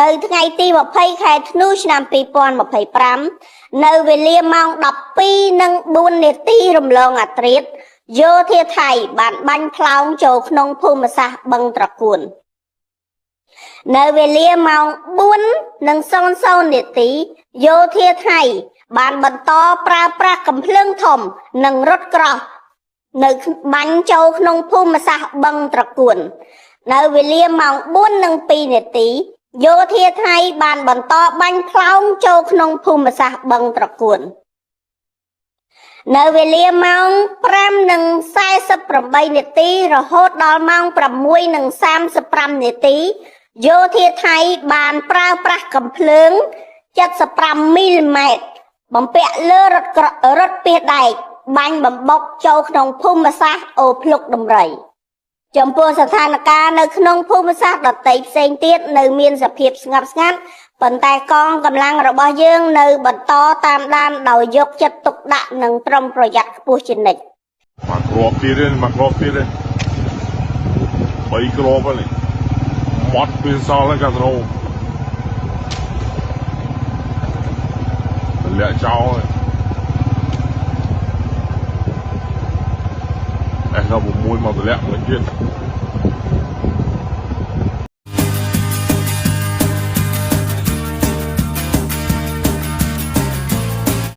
នៅថ្ងៃទី20ខែធ្នូឆ្នាំ2025នៅវេលាម៉ោង12:04នាទីរំលងអាត្រៀតយោធាថៃបានបាញ់ផ្លោងចូលក្នុងភូមិសាស្ត្របឹងត្រកួននៅវេលាម៉ោង4:00នាទីយោធាថៃបានបន្តប្រើប្រាស់កំភ្លើងធំនិងរថក្រោះនៅបាញ់ចូលក្នុងភូមិសាស្ត្របឹងត្រកួននៅវេលាម៉ោង4:02នាទីយោធាថៃបានបន្តបាញ់ផ្លោងចូលក្នុងភូមិសាស្ត្របឹងត្រកួននៅវេលាម៉ោង5:48នាទីរហូតដល់ម៉ោង6:35នាទីយោធាថៃបានប្រើប្រាស់កំភ្លើង75មីលីម៉ែត្របំពាក់លើរថរថពាសដែកបាញ់បំបុកចូលក្នុងភូមិសាស្ត្រអូភ្លុកដំរីចំពោះស្ថានភាពនៅក្នុងភូមិសាស្ត្រដទៃផ្សេងទៀតនៅមានសភាពស្ងប់ស្ងាត់ប៉ុន្តែកងកម្លាំងរបស់យើងនៅបន្តតាមដានដោយយកចិត្តទុកដាក់និងប្រុងប្រយ័ត្នខ្ពស់ជានិច្ច មកគ្រាប់ទៀតទេមកគ្រាប់ទៀតទេ3គ្រាប់ហ្នឹងម៉ត់ពីសល់ហ្នឹងកាដ្រូតម្លាក់ចោលហើយអេស16មកតម្លាក់មួយទៀត